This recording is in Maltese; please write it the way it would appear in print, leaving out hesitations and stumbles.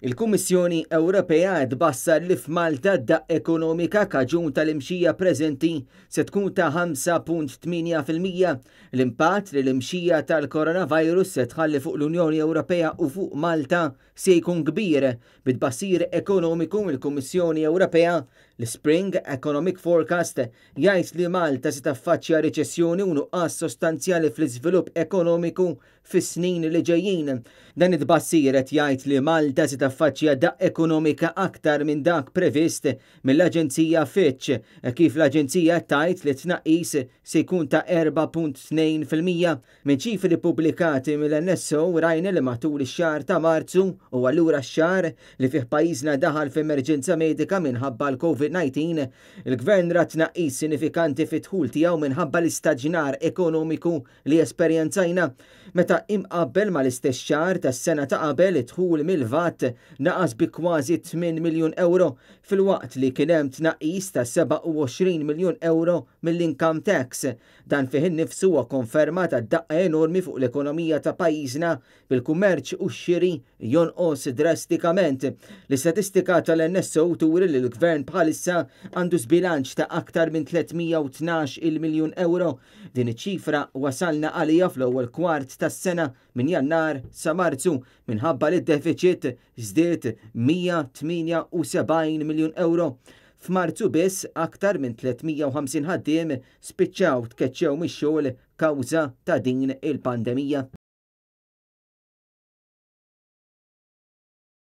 Il-Kummissjoni Ewropea qed tbassar li f'Malta d-daqqa ekonomika kaġun tal-imxija preżenti se tkun ta' 5.8%. L-impatt li l-imxija tal-coronavirus se tħalli fuq l-Unjoni Ewropea u fuq Malta se jkun kbir. Bi tbassir ekonomiku mill-Kummissjoni Ewropea, l-Spring Economic Forecast jgħid li Malta se taffaċċja riċessjoni u nuqqas sostanzjali fl-iżvilupp ekonomiku fis-snin li ġejjin. Dan it-tbassir qed jgħid li Malta se taffaċċja daqqa ekonomika aktar minn dak previst mill-Aġenzija Fitch, kif l-Aġenzija tgħid li t-tnaqqis se jkun ta' 4.2%. Minn ċifri ppubblikati mill-NSO rajna li matul ix-xahar ta' Marzu, u allura x-xahar li fih pajjiżna daħal f'emerġenza medika minħabba l-Covid-19, il-Gvern ra tnaqqis sinifikanti fid-dħul tiegħu minħabba l-istaġnar ekonomiku li esperjenzajna. Meta imqabbel mal-istess xahar tas-sena ta' qabel, id-dħul mill-VAT naqas bi kważi 8 miljun ewro, filwaqt li kien hemm tnaqqis ta' 27 miljun ewro mill-income tax. Dan fih innifsu huwa konferma tad-daqqa enormi fuq l-ekonomija ta' pajjiżna bil-kummerċ u x-xiri jonqos drastikament. L-istatistika tal-NSO turi li l-Gvern bħalissa għandu żbilanċ ta' aktar minn 312 il miljun ewro. Din iċ-ċifra wasalna għaliha fl-ewwel kwart tas-sena minn Jannar sa Marzu minħabba li d-defiċit żdied 178 miljun ewro. F'Marzu biss aktar minn 350 ħaddiem spiċċaw tkeċċew mix-xogħol kawża ta' din il-pandemija.